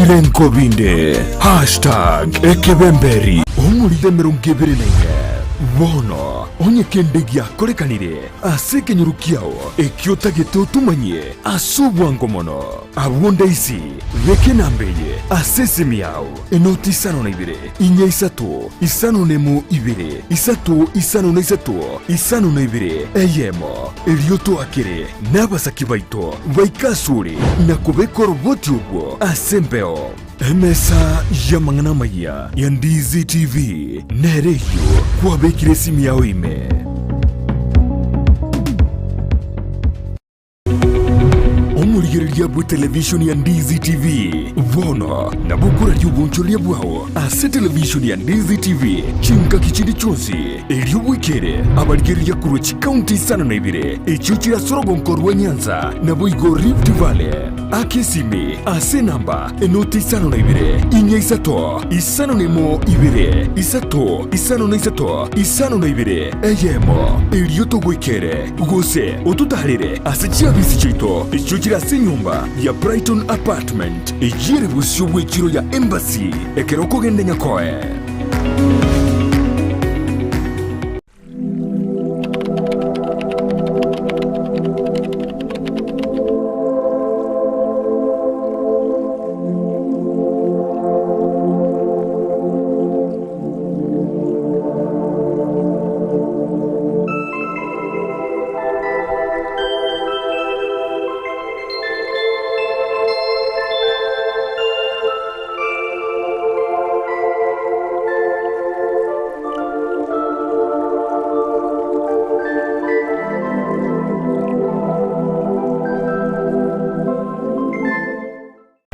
Ebirengo binde Hashtag ekebemberi omorito 24 Bono onye kende giakorekanire ase ekenyoro kiao ekio otagete otomanyie ase obwango mono, abwo ndaisi beka enamba eye ase esimi yao, enoti isano na ibere, inya isato, isano na emo ibere, isato isano na isato, isano na ibere, eyemo, erio toakere nabasaki baito baike asore na kobeka oroboti orwo ase embeo. Emesa y'amang'ana amayia ya Ndizi TV nere eyio kwabekire esimi yao ime. Omorigereria bw'etelevishoni ya Ndizi TV bono nabo okoraria obonchoreria bwao ase televishoni ya Ndizi TV chingaki chinde chionsi, erio bwekere abarigereria korwa chikaunti isano na ibere echio chire ase orogonko rwa Nyanza naboigo Rift Valley. Aka esimi ase enamba enoti isano na ibere, inya isato, isano na emo ibere, isato, isano na isato, isano na ibere, eyemo, erio togoikere, gose ototaarere ase chiabisi chiaito echio chire ase enyomba ya Brighton Apartment, eyio ere bosio bw'echiro ya Embassy ekero okogenda Nyakoe.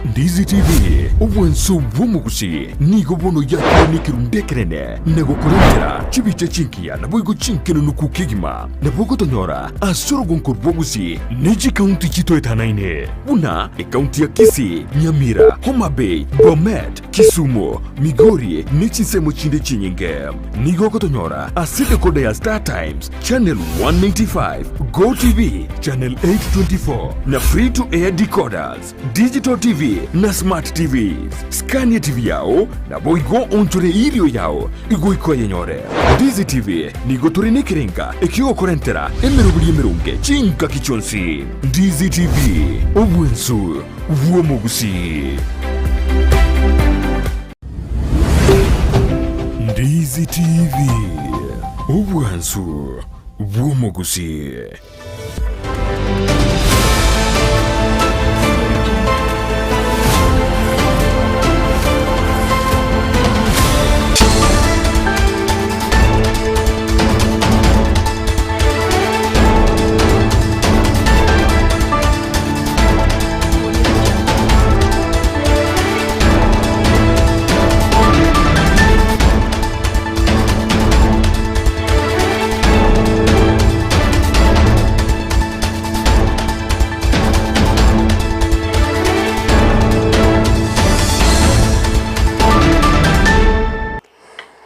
Ndizi TV, obwanso bw'omogusi nigo bono yakire nekerundu ekenene na gokorentera chibicha chingiya naboigo chinkenenuku kegima. Nabo ogotonyora ase orogonko rw'ogusi ne chikaunti chitoetanaine buna ekaunti ya Kisii, Nyamira, Homa Bay, Bomet, Kisumu, Migori ne chinsemo chinde chinyinge. Nigo ogotonyora ase decoder ya Star Times, Channel 195, Go TV, Channel 824 na Free to Air decoders, Digital TV na Smart TVs. Skania TV yao naboigo onchore eirio yao igoika oyenyore. Ndizi TV nigo tore nekerenga ekiogokorentera emeroberi emeronge chingaki chionsi. Ndizi TV, obwensu bw'omogusii. Ndizi TV, obwansu bw'omogusii.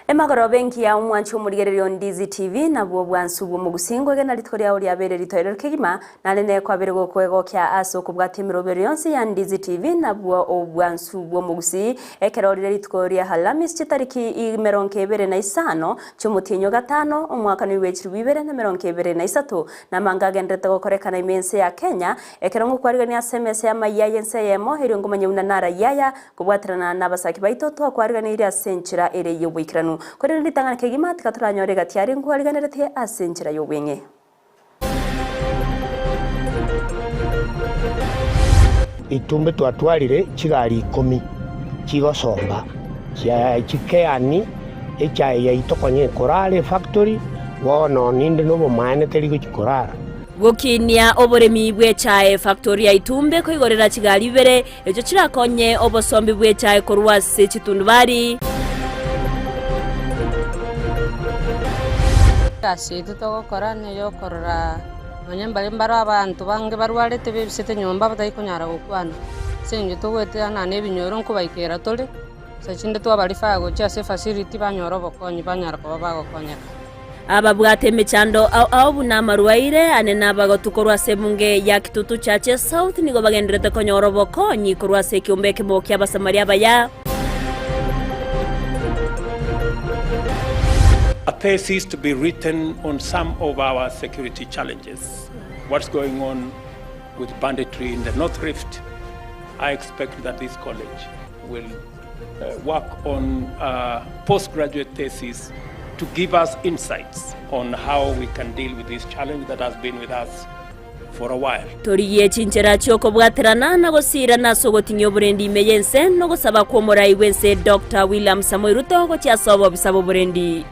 Emagoroba engiya omwanchi omorigereria o Ndizi TV nabwo obwansu bw'omogusii ngwegena rituko riao riabeire ritoereru kegima Nare nekwabire gokwegokia ase okobwatia emerobero yonsi ya Ndizi TV nabwo obwansu bw'omogusii ekero rire rituko ria Alhamisi chitariki emerongo ebere na isano chi'omotienyi o gatano omwaka noigwe chilifu ibere na emerongo ebere na isato namanga agenderete gokorekana ime ense ya Kenya ekero ngokwarigania ase emesa y'amayia y'ense eyemo erio ngomanye buna narayia aya Kobwaterana nabasaki baito twakwariganeirie ase enchera ere y'oboikeranu. Korende ritang'ani kegima tiga toranyore egati aria nkwariganeretie ase enchera y'obweng'e. Itumbe twatwarire chigari ikomi chigosomba chikeani echae yaito konya ekorara efactory, bono ninde nobomaene teri gochia korara. Gokinia oboremi bw'echae efactory ya Itumbe koigorera chigari ibere echio chirakonye obosombi bw'echae korwa ase chitundubari. Egasi yaito togokora neyokorora nonye mbare mbaro abanto bange barwarete bebisete nyomba batari konyara gokwana, ase eng'encho togoetanana na ebinyoro nkobaikera tore, nsa chinde twabarifaa gochia ase efacility banyora obokonyi banyara koba bagokonyeka. Ababwate emechando ao ao buna amarwaire ane na abagotu korwa ase ebunge ya Kitutu Chache South nigo bagendererete konyora obokonyi korwa ase ekeombe ekemo ki'Abasamaria abaya. A thesis to be written on some of our security challenges, what's going on with banditry in the North Rift, I expect that this college will work on a postgraduate thesis to give us insights on how we can deal with this challenge that has been with us for a while. Torigie chinchera chi'okobwaterana na gosiirana ase ogotinyia oborendi ime y'ense, na ogosaba kw'omorai bw'ense Doctor William Samoei Ruto gochia ase obobisa bw'oborendi.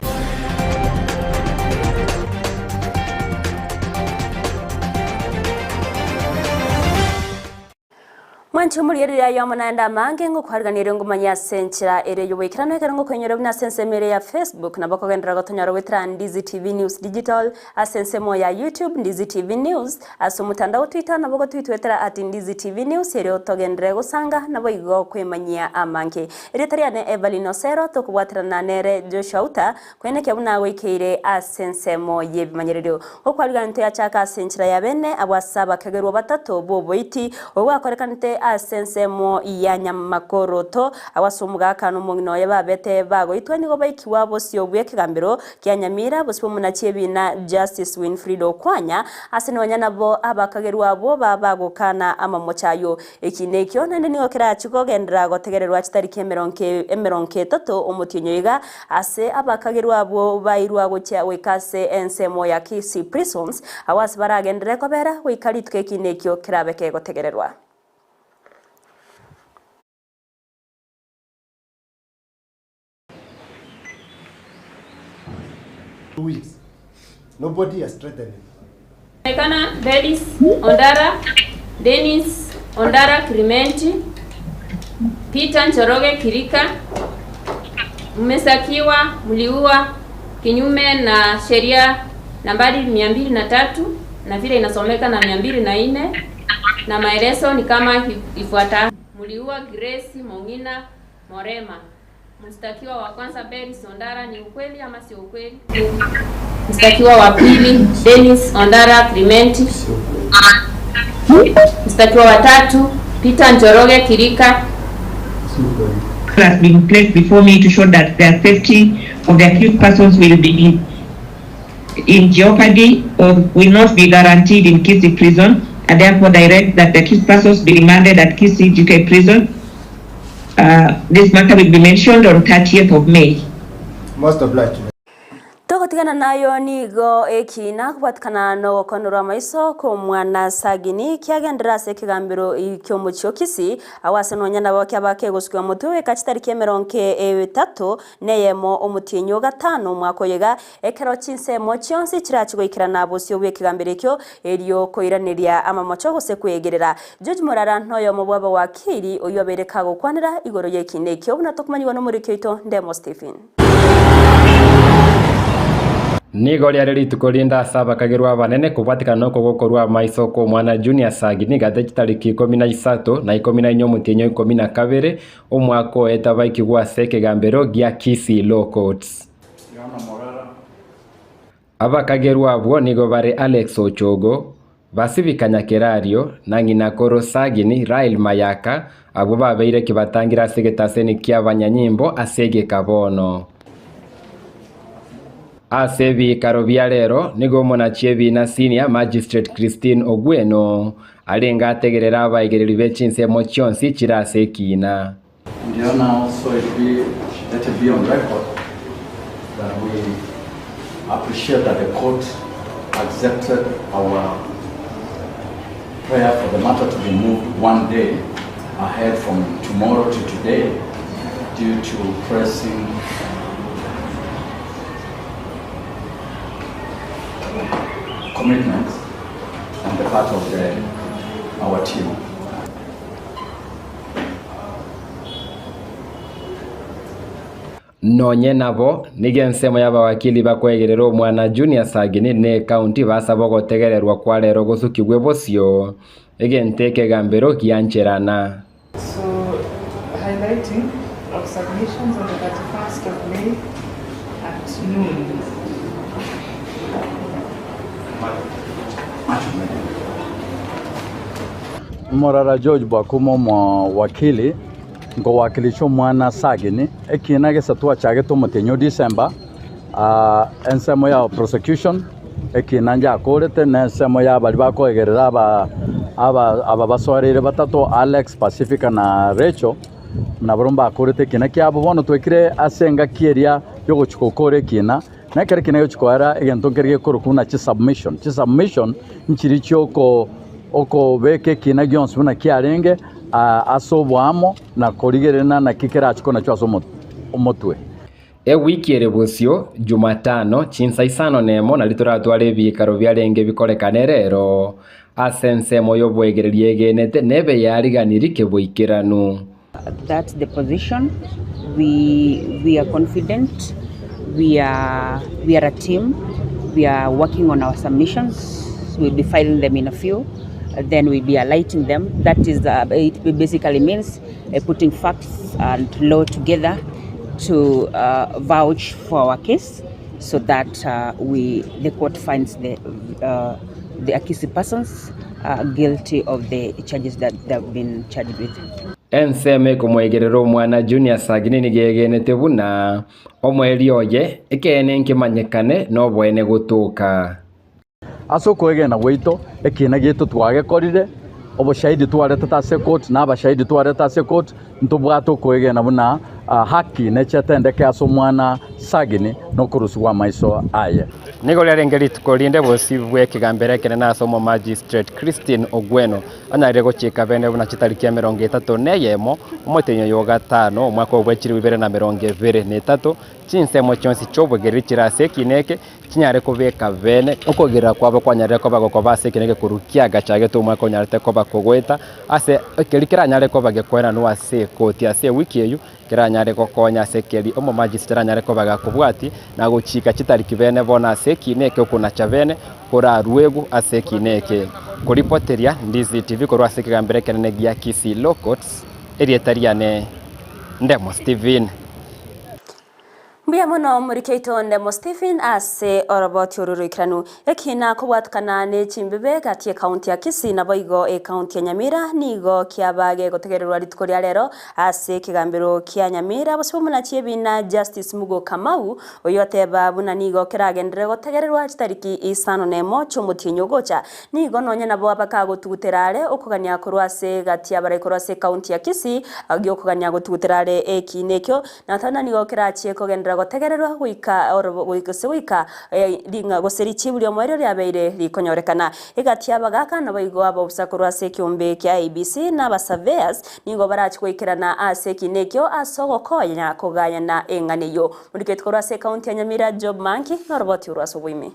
Mwanche omorigereria aye amo naende amange, ngokwarigania ngomanye ase enchera ere y'oboikeranu ekero ngokoinyora buna ase ensemo ere ya Facebook nabo okogenderera gotonyora goetera Ndizi TV News Digital, ase ensemo ya YouTube Ndizi TV News, ase omotandao o Twitter nabo ogotwitwetera at Ndizi TV News erio togenderere gosanga naboigo kwemanyia amange. Erieta riane Evelyn Osero tokobwaterana nere Joshua Uta Koenekia buna agoikeire ase ensemo y'ebimanyererio. Gokwarigania ntoyachaka ase enchera ya bene abwo ase abakegerwa batato b'oboiti, obwo bwakorekanete ase ensemo ya nyamakoroto, abwo ase omogaka na omong'ina oye babete bagoitwa nigo baikigwa bosio bw'ekegambero kia Nyamira, bosio bw'omonachi ebiina Justice Winfrida Okwanya, ase nonya nabo abakagerwa abwo babagokana amamocho ayio. Eki nekio naende nigo kerachie kogenderera gotegererwa chitariki emerongo etato omotienyi oiga, Ase abakagerwa abwo bairwa gochia goika ase ensemo ya Kisii Prisons, agwo ase baragenderere kobera goika rituko ekiina ekio kerabe kegotegererwa. Weeks. Nobody has threatened him. Onekana Belis Ondara, Dennis Ondara Clementi, Peter Njoroge Kirika, mmesakiwa mliua kinyume na sheria nambari 203 na vile inasomeka na 204 na maelezo ni kama ifuatavyo. Mliua Grace Mong'ina Morema. Mshtakiwa wa kwanza Belis Ondara, ni ukweli ama sio ukweli? Mshtakiwa wa pili Dennis Ondara Clementi. Mshtakiwa wa tatu Peter Njoroge Kirika. has been placed before me to show that the safety of the accused persons will be in, in jeopardy or will not be guaranteed in Kisii prison. I therefore direct that the accused persons be remanded at Kisii GK prison. This matter will be mentioned on 30th of May. Most obliged. Togotigana nayo nigo ekiina kobwatikana nogokonorwa amaiso kw'omwana Sagini kiagenderera ase ekegambero ki'omochie o Kisii, agwo ase nonya nabo kiaba kegosukigwa motwe goika chitariki emerongo etato neyemo omotienyi o gatano omwaka oyo iga, ekero chinsemo chionsi chirachie goikerana bosio bw'ekegambero ekio erio koiraneria amamocho gose kwegerera. George Morara noyomo bw'abawakili oyio obeire kagokwanera igoro y'ekiina ekio buna tokomanyigwa nomoriki oito Ndemo Stephen. Nigo riare rituko rinde ase abakagerwa abanene kobwatekana nokogokorwa amaiso kw'omwana Junior Sagini gati chitariki ikomi na isato na ikomi na inye omotienyi o ikomi na kabere omwaka oeta baikigwe ase ekegambero gia Kisii Law Courts. Abakagerwa abwo nigo bare Alex Ochogo, Basibika Nyakerario, na ng'ina koro Sagini Rael Mayaka, abwo babeire kibatangire ase egetaseni ki'abanyanyimbo ase egeka bono. Ase ebiikaro bia rero nigo omonachi ebiina Senior Magistrate Christine Ogweno arenge ategerere abaigereri be chinsemo chionsi chire ase ekiina. And Your Honor, also it be, let it be on record that we appreciate that the court accepted our prayer for the matter to be moved one day ahead from tomorrow to today due to pressing commitments on the part of the, our team. Nonye nabo, nigo ensemo y'abawakili bakwegerera omwana Junior Sagini ne ekaunti basaba ogotegererwa kwa rero gosukigwe bosio, egento ekegambero giancherana. So highlighting of submissions on the 31st of May at noon. Morara George Bwakumo omowakili, nkowakilisha omwana Sagini, ekina gesa twachagete omotienyi o December, ensemo ya prosecution ekina njakorete na ensemo ya baria bakoegerera aba aba aba basoereire batato Alex, Pacifica na Rachel, nabarobwo mbakorete ekina kiabo. Bono twekire ase engaki eria yogochia gokora ekina. Na ekero ekina gegochia koera, egento nkere gekorokwa buna chisubmission. Chisubmission nchiria chioko okobeka ekina gionsi buna kiarenge ase oboamo na korigereria naki kerachie konachwa ase omotwe. Ewiki ere bosio, Jumatano, chinsa isano nemo nario toratware ebiikaro biarenge bikorekane rero, ase ensemo y'oboegereria egenete nebe yariganirie keboikeranu. That's the position we, we are confident we are, we are a team we are working on our submissions we'll be filing them in a few then we'll be alighting them that is uh, it basically means uh, putting facts and law together to uh, vouch for our case so that uh, we the court finds the uh, the accused persons uh, guilty of the charges that they've been charged with. Ensemo ekomoegerera omwana Junior Sagini nigo egenete buna omoerio oye ekeene nkemanyekane noboene gotoka. Ase okwegena gwaito, ekiina giaito twagekorire, oboshahidi twaretete ase ekoti, na abashahidi twarete ase ekoti, ntobwate okwegena buna haki nechete endeke ase omwana Sagini na okorusigwa amaiso aye. Nigo riarenge rituko rinde bosio bw'ekegambero ekenene ase omomagistrate Christine Ogweno anyarire gochika bene buna chitariki emerongo etato na eyemo omotenyi oyo o gatano omwaka o bwe chilifu ibere na emerongo ebere na etato, chinsemo chionsi chi'obogereri chire ase ekina eke chinyare kobeka bene okogerera kwabo kwanyarire koba gokoba ase ekina egekoru kiagachagetwe omwaka onyarete koba kogoeta ase ekeri keranyare koba gekoenanwa ase ekoti ase ewiki eyio keranyare gokonya ase ekeri omomajisiti aranyare koba gakobwati na gochika chitariki bene bono ase ekina eke okonacha bene koraruegwe ase ekina eke. Koripoteria Ndizi TV korwa ase ekegambero ekenene gia Kisii Law Courts, erieta riane Ndemo Stephen. Mbuya mono omoriki oito Ndemo Stephen ase oroboti oru roikeranu. Ekina kobwatukana ne chimbibe gati ekaunti ya Kisii naboigo ekaunti ya Nyamira nigo kiaba gegotegererwa rituko ria rero ase ekegambero kia Nyamira bosio bw'omonachi ebina Justice Mugo Kamau oyio oteba buna nigo keragenderere gotegererwa chitariki isano nemo chiomotienyi ogocha. Nigo nonya nabo abakagotugutera are okogania korwa ase gati y'abarai korwa ase ekaunti ya Kisii giokogania gotugutera are ekiina ekio Nathana nigo kerachie kogenderera gotegererwa goika orobo gose goika ring'a gose richibu ri'omoerio riabeire rikonyorekana. Egati y'abagaaka naboigo abaofisa korwa ase ekeombe kia IEBC na abasurveyors nigo barachie goikerana ase ekiina ekio ase ogokonya kogayana eng'ana eyio. Moriketi korwa ase ekaunti ya Nyamira Job Manki noroboti orwo ase oboime.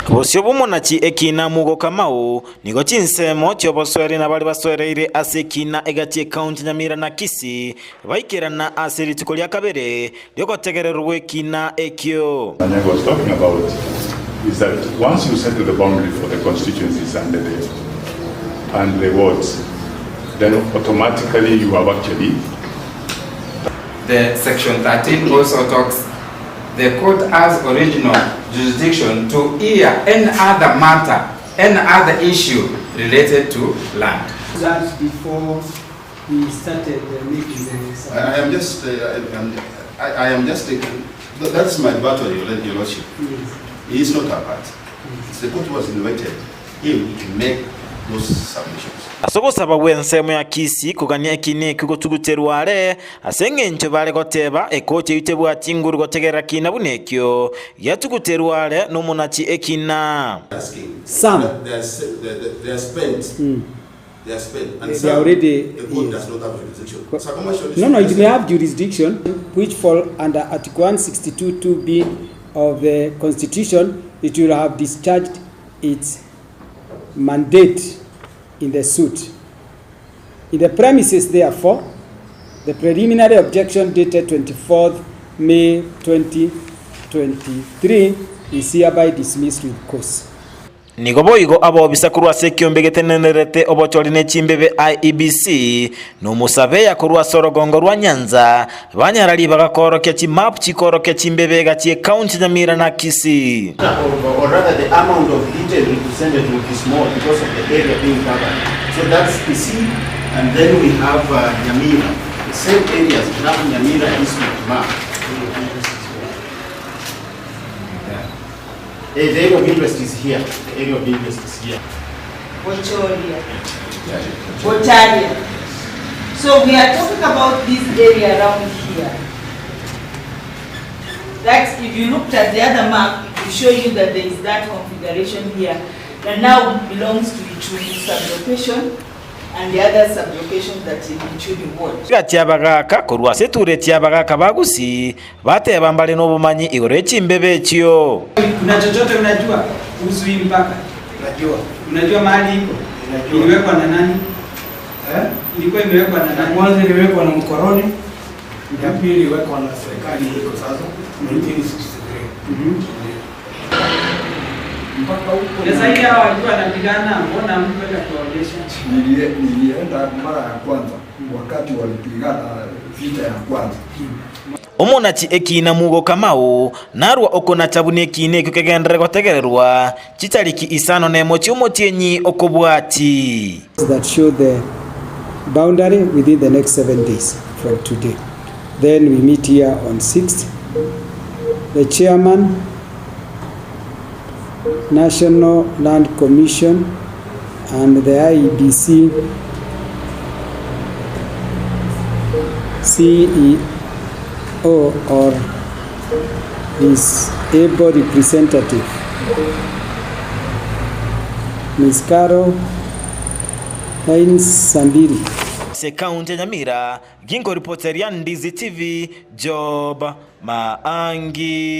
Bosio bw'omonachi ekiina Mugo Kamau, nigo chinsemo chi'obosoeri na baria basoereire ase ekiina egati ekaunti Nyamira na Kisii baikerana ase rituko ria kabere riogotegererwa gw'ekiina ekio. I was talking about is that once you settle the boundary for the constituencies and the, and the wards, then automatically you have actually The section 13 also talks the court has original jurisdiction to hear any other matter, any other issue related to land. That before we started making the I, I am just, I, am, I, I am just, that's my battle, Your, Your Lordship. Yes. He is not a part. It's the court was invited him to make those submissions. Ase ogosaba gw'ensemo ya Kisii kogania ekiina ekio gotuguterwa are, ase engencho bare goteba ekoti eyio tebwati nguru gotegerera kiina buna ekio, giatuguterwa are nomonachi ekiina. Some. They are, they, they are spent. They are spent. And They some, are already. the court yes. does not have jurisdiction. Circumvention No, no, it may have jurisdiction which fall under Article 162 2b of the Constitution. It will have discharged its mandate in the suit. In the premises, therefore, the preliminary objection dated 24th May 2023 is hereby dismissed with cause. Nigo boigo abobisa korwa ase ekiombe getenenerete obochori ne chimbebe IEBC, na omosabeya korwa ase orogongo rwa Nyanza, banyara ribaga koorokia chimap chikoorokia chimbebe egati y'ecounty Nyamira na Kisii. Or rather the amount of detail represented will be small because of the area being covered. So that's Kisii and then we have uh, Nyamira. The same areas, we have Nyamira district map. Eh, the area of interest is here. The area of interest is here. Bochoria. Bocharia. So we are talking about this area around here. That if you looked at the other map, it will show you that there is that configuration here that now belongs to Ichuni sublocation and the other sublocation that in Ichuni ward. Gati abagaaka korwa ase etureti y'abagaaka ba Gusii bateba mbare nobomanyi igoro ye chimbebe echio. Kuna chochote unajua kuhusu hii mpaka? Najua. Unajua mahali iko? Najua. Iliwekwa na nani? Eh? Ilikuwa imewekwa na nani? Kwanza iliwekwa na mkoroni, ya pili iliwekwa na serikali iko sasa 1963. Mpaka huko. Na sasa hawa walikuwa wanapigana, mbona hamkwenda kuwaonyesha? Nilienda mara ya kwanza wakati walipigana vita ya kwanza. Omonachi ekiina Mugo Kamau narwa okonacha buna ekiina ekio kegenderere gotegererwa chitariki isano nemo chi'omotienyi okobwati. That show the boundary within the next 7 days from today. Then we meet here on 6th. The chairman, National Land Commission and the IEBC CEO or his able representative, Ms. Carol Hines Sambiri. Ase ekaunti ya Nyamira, ginkoripoteria Ndizi TV, Job Maangi.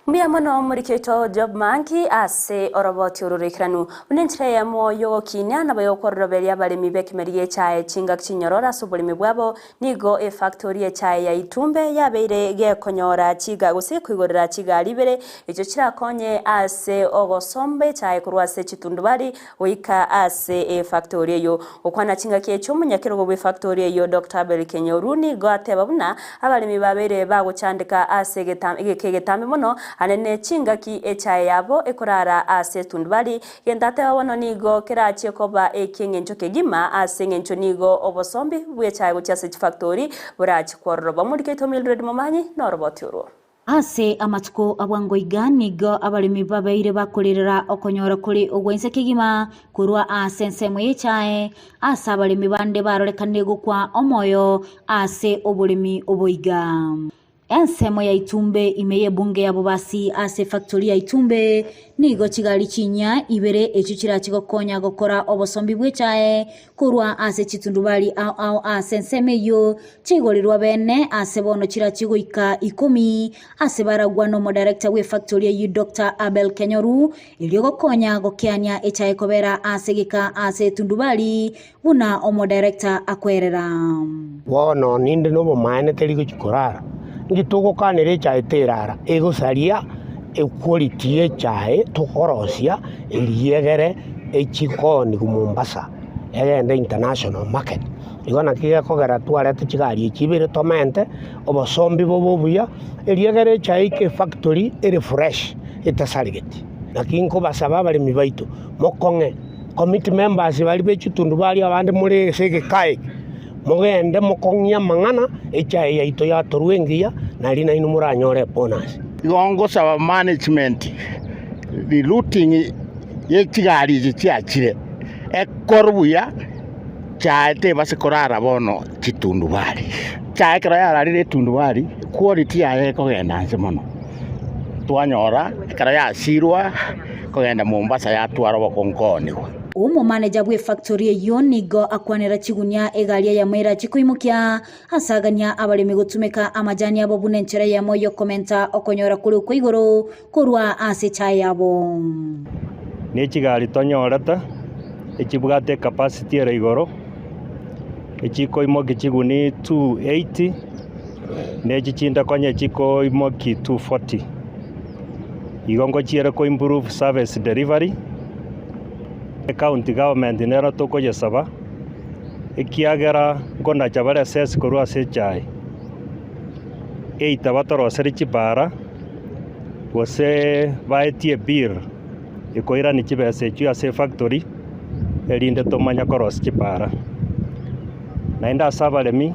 Mbuya mono omoriki oito Job Maangi ase oroboti ororekeranu buna enchera eyemo yogokinia nabo yokororoberia abaremi b'ekemeri gi'echae chingaki chinyororo ase oboremi bwabo nigo efactory echae ya Itumbe yabeire gekonyora chiga gose koigorera chigari ibere echio chirakonye ase ogosomba echae korwa ase chitundubari goika ase efactory eyo gokwana chingaki echio omonyakerogo bwa efactory eyo Dr. Abel Kenyoru nigo ateba buna abaremi babeire bagochandeka ase egeka egetambe mono anene chingaki echae yabo ekorara ase etundubari gento ateba bono nigo kerachie koba ekieng'encho kegima ase eng'encho nigo obosombi bwa echae gochia ase chifactory borachi kwororoba omoriki oito Mildred Momanyi noroboti orwo. Ase amatuko abwango iga nigo abaremi babeire bakorerera okonyora kore ogwense kegima korwa ase ensemo y'echae ase abaremi bande barorekanire gokwa omoyo ase oboremi oboiga. Ensemo ya Itumbe ime y'ebunge ya Bobasi ase efactory ya Itumbe nigo chigari chinya ibere echio chirachi gokonya gokora obosombi bw'echae korwa ase chitundubari ao ao ase ensemo eyio chigorirwa bene ase bono chirachi goika 10 ase baragwa n'omodirector bw'efactory eyio Dr. Abel Kenyoru erio gokonya gokeania echae kobera ase geka ase etundubari buna omodirector akwerera. Bono ninde na obomaene teri gochia korara, inki togokanera echae terara, egosaria equality ya echae tokorosia eria egere echikoni Mombasa, egende international market. Igo naki gekogera twarete chigari echi ibere tomente, obosombi bobe obuya, eria egere echae eike efactory ere fresh etasaregeti. Naki nkobasaba abaremi baito, mokong'e committee members baria ba echitundubari abande more ase egeka eke, mogende mokong'ie amang'ana echae yaito yatorwa engiya, nari nainwe moranyore ebonus. Igo ngosaba management rerouting ye chigari echi chiachire ekore buya chae tebase korara bono chitundubari. Chae ekero yararire etundubari quality yaye ekogenda inse mono. Twanyora ekero yasirwa kogenda Mombasa yatwara obokonkoonigwa. Omomaneja bw'efactory eyio nigo akwanera chigunia egari eyemo erachi koimokia asagania abaremi gotumeka amajani abo buna enchera eyemo yokomenta okonyora kore okwa igoro korwa ase echae yabo. Ne chigari tonyorete echibwate ecapacity ere igoro echikoimokia chiguni 280 na echi chinde konye chikoimokia 240. Igo ngochiere ko improve service delivery, ecounty government nero tokoyesaba, ekiagera nkonacha bare cess korwa ase echae, either batoroserie chipara, gose baetie ebill ekoirania chibesa echio ase efactory, erinde tomanye korosia chipara. Naende ase abaremi,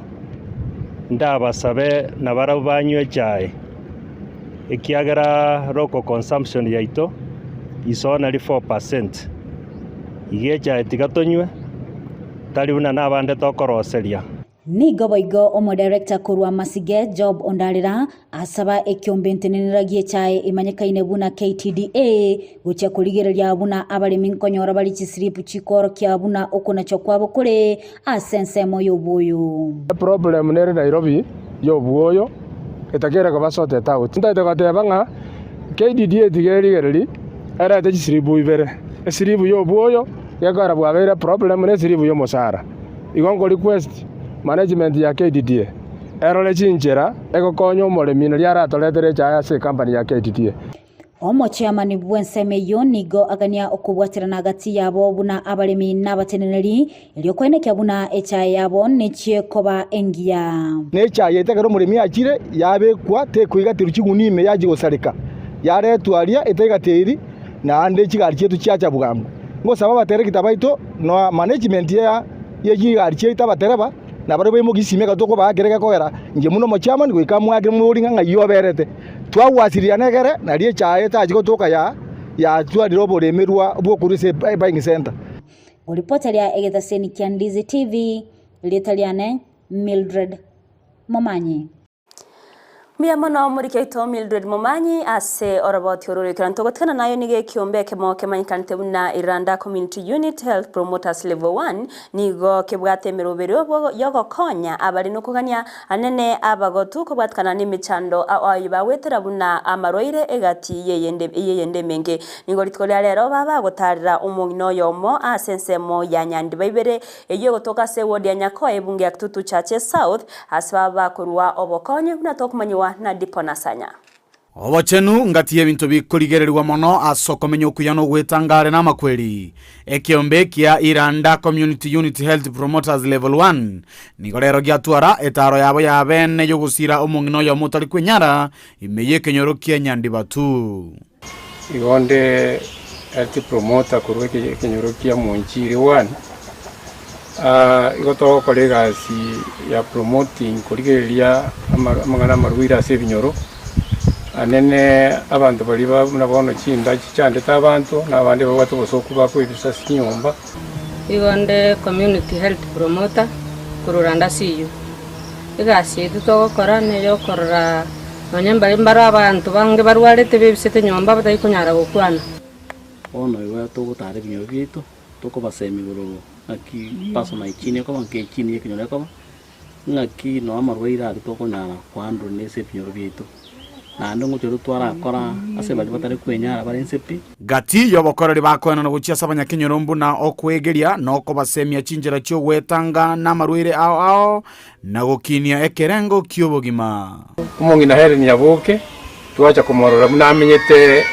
ndabasabe nabarabwo banywe echae. Ekiagera local consumption yaito is only 4%, iga echae tiga tonywe, tari buna nabande tokoroseria. Nigo boigo omodirector korwa Masige, Job Ondarera, asaba ekiombe ntenenera gi'echae emanyekaine buna KTDA gochia korigereria buna abaremi nkonyora bare chisiripu chikoorokia buna okonachwa kwabo kore ase ensemo y'obwoyo. Eproblem nere Nairobi y'obwoyo etakeire koba sorted out. Ntaete goteba ng'a KDDA tiga erigereri erete chisiribu ibere, esiribu y'obwoyo gekogera bwabeire eproblem na esiribu y'omosara. Igo nko request management ya KDDA erore chinchera egokonya omoremi nario aratoretere echae ase ecompany ya KDDA. Omochairman bw'ensemo eyio nigo agania okobwaterana gati yabo buna abaremi na abateneneri, erio koenekia buna echae yabo nechie koba engiya. Na echae yaito ekero omoremi achire, yabekwa, tekoigaterwa chigunia ime yachia gosareka, yaretwa aria etaigateiri, naende chigari chiaito chiacha bwango. Ngosaba abaterekita baito na management ya ye chigari chiaito abatereba, nabarabwo baimokie chisimi tokobaa kere gekogera inche buna omochairman goika mwakire mobori ng'a ng'ai oberete. Twagwasiriana egere nario echae etachi gotoka ya yatwarire oboremerwa bw'okorwa ase ebuying center. Oripoteria egetaseni kia Ndizi TV, rieta riane Mildred Momanyi. Mbuya mono omoriki oito Mildred Momanyi ase oroboti oro roikeranu. Togotigana nayo nigo ekiombe ekemo kemanyekanete buna Iranda Community Unit Health Promoters Level 1 nigo kebwate emeroberio yogokonya abare nokogania Anene abagotu kobwatikana nemechando ao ayio bagwetera buna amarwaire egati y'eyende y'eyende emenge. Nigo rituko ria rero babagotaarera omong'ina oyomo ase ensemo ya Nyandiba ibere, eyio egotoka ase ewodi ya Nyakoe ebunge ya Kitutu Chache South, ase babakorua obokonyi buna tokomanyiwa na Dipo Nasanya. Obochenu ngati y'ebinto bikorigererigwa mono ase okomenya okuya na ogwetanga are namakweri. Ekeombe kia Iranda Community Unit Health Promoters Level 1 nigo rero giatwara etaaro yabo ya bene y'ogosira omong'ina oyomo otari kwenyara ime y'ekenyoro kia Nyandibatu. Igo nde health promoter korwa ekenyoro kia Monchiri 1, igo togokora egasi ya promoting korigereria amang'ana amarwaire ase ebinyoro, anene abanto baria ba buna bono chinda chichandete abanto, na abande babwate obosoku bakoebisa ase chinyomba. Igo nde community health promoter korwa Randa CU. Egasi yaito togokora neyokorora Nonya mbare mbaro abanto bange barwarete bebisete nyomba batari konyara gokwana. Bono igo togotara ebinyoro biaito, tokobasemia igoro ng'aki personal hygiene ekoba, ng'aki hygiene ya ekenyoro ekoba, ng'aki noo amarwaire aria tokonyara kohandle na ase ebinyoro biaito. Naende ngocha ore twarakora ase baria batari kwenyara bare inse pi. Gati y'obokoreri bakoenana gochia ase abanyakenyoro mbuna okwegeria na okobasemia chinchera chi'ogwetanga namarwaire ao ao, na gokinia ekerengo ki'obogima. Omong'ina Helen Nyaboke twacha komorora buna amenyete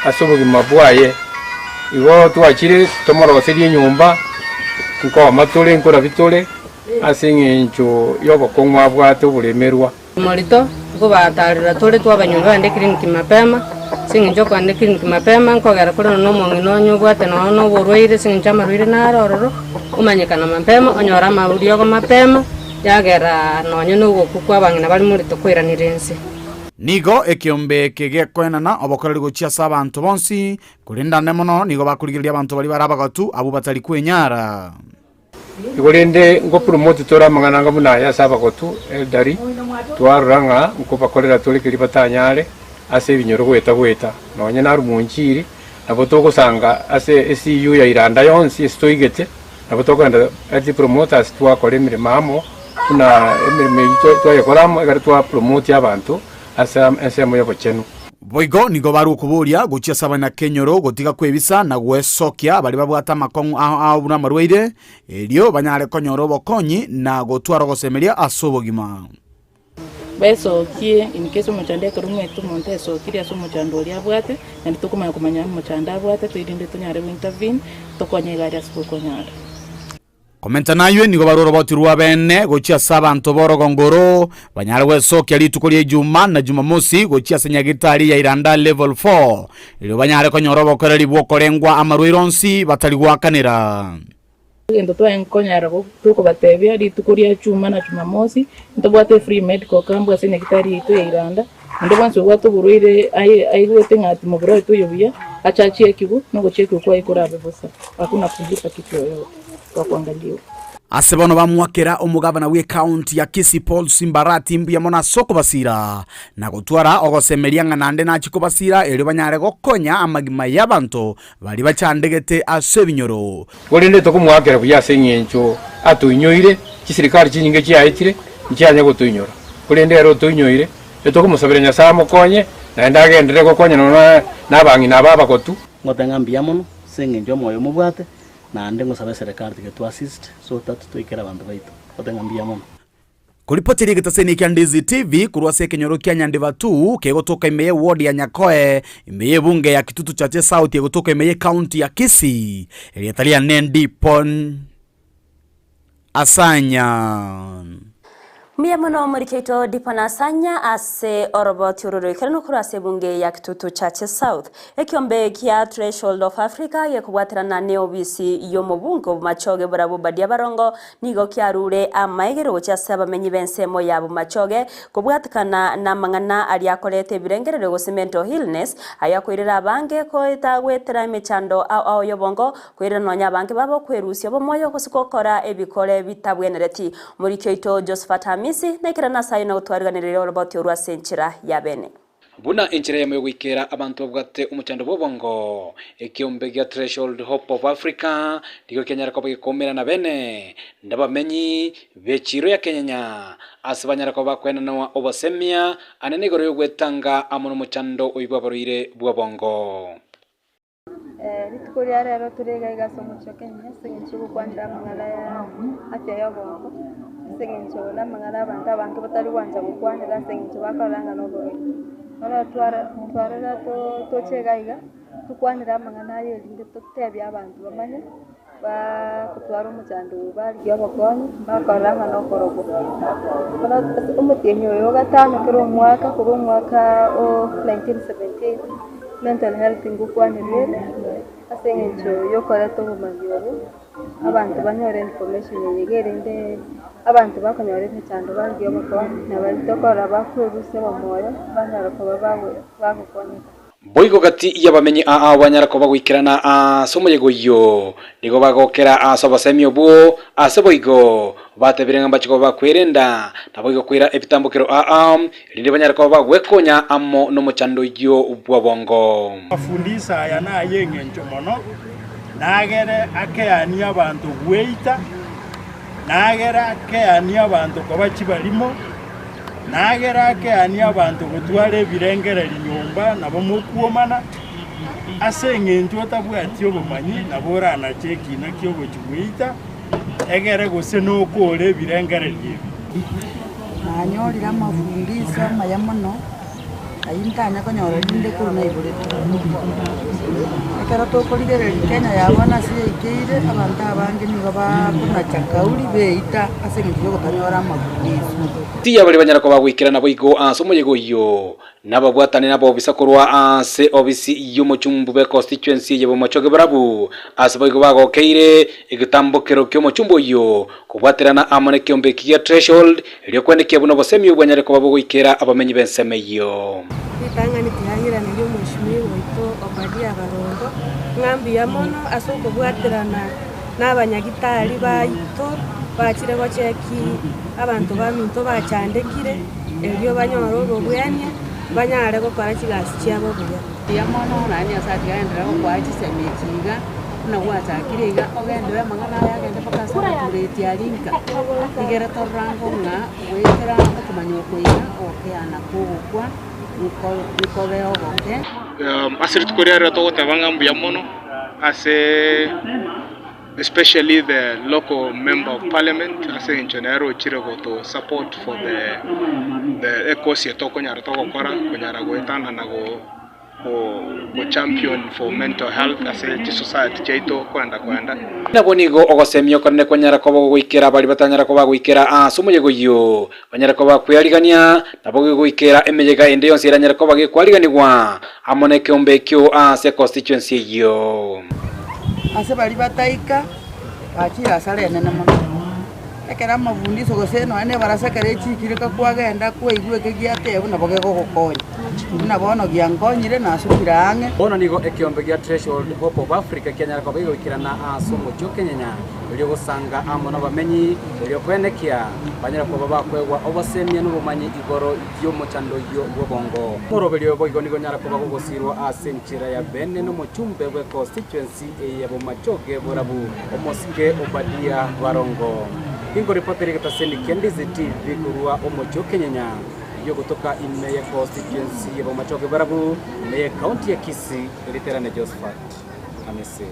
ase obogima bwaye. Igo twachire tomoroserie enyomba, nkooma tore, nkorabi tore, ase eng'encho y'obokong'u abwate oboremerwa. Morito, nkobatarera tore twabanyora bagende clinic mapema, ase eng'encho okogenda clinic mapema nkogera kore nonya omong'ina onye obwate nonya na oborwaire ase eng'encho amarwaire naro ororo, omanyekana mapema onyore amariogo mapema, yagera nonya na ogokwa kwa abang'ina bare morito koiranire inse. Nigo ekeombe eke gekoenana obokoreri gochia ase abanto bonsi, korende ande mono nigo bakorigereria abanto baria bare abagatu abwo batari kwenyara. Igo rende ngopromote tore amang'ana anga buna aya ase abagotu, elderly, twarora ng'a nkobakorera tore keria batanyare ase ebinyoro goeta goeta. Nonye narwo monchiri, nabo togosanga ase eCU ya Iranda yonsi ase toigete, nabo tokogenda health promoters twakora emeremo amo, buna emeremo eyio twayekora amo ekero twapromotia abanto ase ensemo y'obochenu. Boigo nigo barwe okoboria gochia ase abanyakenyoro gotiga kwebisa na gwesokia baria babwate amakong'u ao ao buna amarwaire, erio banyare konyora obokonyi na gotwara ogosemeria ase obogima. Besokie in case omochando ekero omanyete omonto esokirie ase omochando oria abwate, naende tokomanya komanya omochando abwate toirinde tonyare go intervene, tokonye iga aria ase tokonyara. Komenta naywe nigo barwe oroboti rw'abene gochia ase abanto b'orogongo oro, banyare gwesokia rituko ria Ijuma na Jumamosi gochia ase nyagitari ya Iranda Level 4, erio banyare konyora obokoreri bw'okorengwa amarwaire onsi batari goakanera. Egento twaenkonyara tokobatebia, rituko ria Juma na Jumamosi, ntobwate efree medical camp ase enyagitari yaito ya Iranda, onde bwensi obwate oborwaire aye aigwete ng'a ati mobere oye toiyo buya, ache achiekigwe, na ogochiekigwa kwaye korabe bosa, hakuna kulipa kitu yoyote, twakuangaliwa. Ase bono bamwakera omogabana bw'ecounty ya Kisii Paul Simbarati mbuya mono ase okobasira, na gotwara ogosemeria ng'a naende nachie kobasira erio banyare gokonya amagima y'abanto baria bachandegete ase ebinyoro. Korende tokomoakera buya ase engencho atoinyoire, chisirikari chinyinge chiaetire, nchianya gotoinyora, korende ere otoinyoire, etokomosabera Nyasae amokonye, naende agenderere gokonya nonya nabang'ina aba abagotu. Ngote ng'a mbuya mono ase engencho y'omoyo mobwate, naende ngosaba eserekari tiga to assist so that toikere abanto baito. Ngote ng'a mbuya mono. Koripoteria egetaseni kia Ndizi TV korwa ase ekenyoro kia Nyandivatu kegotoka ime ye ward ya Nyakoe ime y'ebunge ya Kitutu Chache South egotoka ime ye county ya Kisii. Erieta riane Ndipon Asanya. Mbuya mono omoriki oito Dipon Asanya ase oroboti oro roikeranu korwa ase ebunge ya Kitutu Chache South. Ekiombe kia Threshold of Africa gekobwaterana neobisi y'omobunge obomachoge borabwo Obadia Barongo Nigo kiarure amaegero gochia ase abamenyi b'ensemo ya Bomachoge, kobwatikana namang'ana aria akoreta ebirengererio gose mental illness, ayio akoirera abange koeta goetera emechando ao ao y'obongo, koirera nonya abange babo kwerusia obomoyo gose gokora ebikore bitabwenereti. Omoriki oito Josephat Hamisi naikerana ase ayio na gotwariganereria oroboti orwo ase enchera ya bene. Buna enchera eyemo y'ogoikera abanto babwate omochando bw'obongo, ekeombe gia Threshold Hope of Africa nigo kianyare koba gekoumerana bene nabamenyi b'echiiro ya Kenyenya ase banyare koba bakoenanwa obosemia anene igoro y'ogwetanga amo nomochando oyio bw'abarwaire bw'obongo. Rituko ria rero tore iga iga ase omochie o Kenya ase eng'encho yogokwanera amang'ana ya afya ya obongo, ase eng'encho na amang'ana abanto abange batari gwancha gokwanera ase eng'encho bakorora ng'a noborwaire. Bono twara twarora toche iga iga, tokwanere amang'ana aya erinde totebie abanto bamanye. Bagotwara omochando oyo barigia obokonyi, bakorora ng'a nokorogwa. Bono ase omotienyi oyo o gatano kera omwaka korwa omwaka o 1978, mental health ngokwanerwa ere, ase eng'encho yokoreta obomanyi obo, abanto banyore information eye iga erinde abanto bakonyora emechando barigia obokonyi, na baria tokorora bakwerusia obomoyo, banyara koba bagokonyeka. Boigo gati y'abamenyi aa banyara koba goikerana ase omoyega oyio, nigo bagokera ase obosemi obwo, ase boigo batebire ng'a mbache koba bakwerenda, naboigo koira ebitambokero aa, erinde banyare koba bagwekonya amo nomochando oyio bw'obongo. Amafundisa aya nay'engencho mono, nagere akeanie abanto gweita, nagere akeanie abanto koba chibarimo, Nagere akeanie abanto gotwara ebirengererio nyomba nabo mokwomana, ase engencho otabwati obomanyi nabo oranache ekiina ki'ogochia gweita, egere gose nokoore ebirengererio ebi. Nanyorire amafundisho amaya mono, ayio ntanya konyora rinde korwa naiboretwe. Ekero tokorigereria Kenya ya bono ase yaikeire, abanto abange nigo bakonacha kauri beita ase eng'encho yogotanyora amafundisho. Tiga baria banyare koba goikerana boigo ase omoyega oyio, nababwatane nabobisa korwa ase obisi y'omochumbu be constituency eye b'omochoge barabwo ase boigo bagokeire egetambokero ki'omochumbu oyio kobwaterana amo nekeombe eki gia threshold erio kwenekia buna obosemi obwo bwanyare koba bogoikera abamenyi b'ensemo eyio. Ritang'ani tihang'iraneria omweshimiwa oito Obadia Barongo ng'a mbuya mono ase okobwaterana nabanyagitari baito bachire gocheki abanto baminto bachandekire, erio banyore obobwania, banyare gokora chigasi chiabo buya. Mbuya mono, naende Nyasae tiga agenderere gokoa chisemi echi iga, buna gwachakire iga, ogenderere amang'ana aya agende mpaka ase amatureti aria inka, rigere torora ng'a goetera okomanya oko iga, ogokeana kwa ogokwa nko nkobe ogoke. Ase rituko ria rero togoteba ng'a mbuya mono ase especially the local member of parliament ase eng'encho nere ochire goto support for the. the ekosi eye tokonyara togokora konyara goetana na go go champion for mental health ase chisociety chiaito kwenda kwenda. Nabwo nigo ogosemia okonene kwanyara koba gogoikera baria batanyara koba goikera ase omoyega oyio, banyare koba kwearigania, nabo gegoikera emeyega ende yonsi eranyare koba gekwariganigwa amo nekeombe ekio ase econstituency eyio. Ase baria bataika, bachire asara enene mono. Ekero amafundisho gose nonya na ebarasa ekero echikire ka kwagenda kwaigwa eke giatebwa nabo kegogokonya. Buna bono giankonyire nasukire ang'e. Bono nigo ekeombe gia Threshold Hope of Africa kianyara koba gegoikerana ase omochie o Kenyenya, erio gosanga amo nabamenyi, erio koenekia banyare koba bakoegwa obosemia na obomanyi igoro y'omochando oyio bw'obongo. Omoroberio oyo boigo nigo onyara koba gogosirwa ase enchera ya bene nomochumbe bwe constituency eye Bomachoge Borabu, Omosike Obadia Barongo. Inkoripotera egetaseni kia Ndizi TV korwa omochie o Kenyenya, oyio ogotoka ime ye constituency ya Bomachoge Borabu, ime ye county ya Kisii, Riterane Josephat Amisi.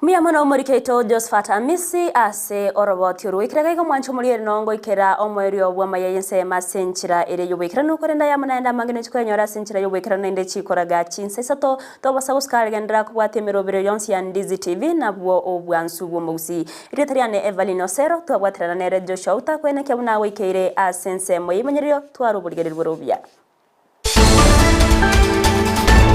Mbuya mono omoriki oito Josphat Amisi ase oroboti orwo. Goikera gaiga omwancho omoriere noo ngoikera omoerio bw'amaya y'ensemo ase enchera ere y'oboikeranu, korende ayamo naende amange ninche koyanyora ase enchera y'oboikeranu naende chikoraga chinsa isato. Tobasa gosuka are genderera kobwatia emeroberio yonsi ya Ndizi TV nabwo obwansu bw'omogusii. Erieta riane Evelyn Osero, twabwaterana nere Joshua Outa koenekia buna agoikeire ase ensemo y'ebimanyererio tware oborigereria bore obuya.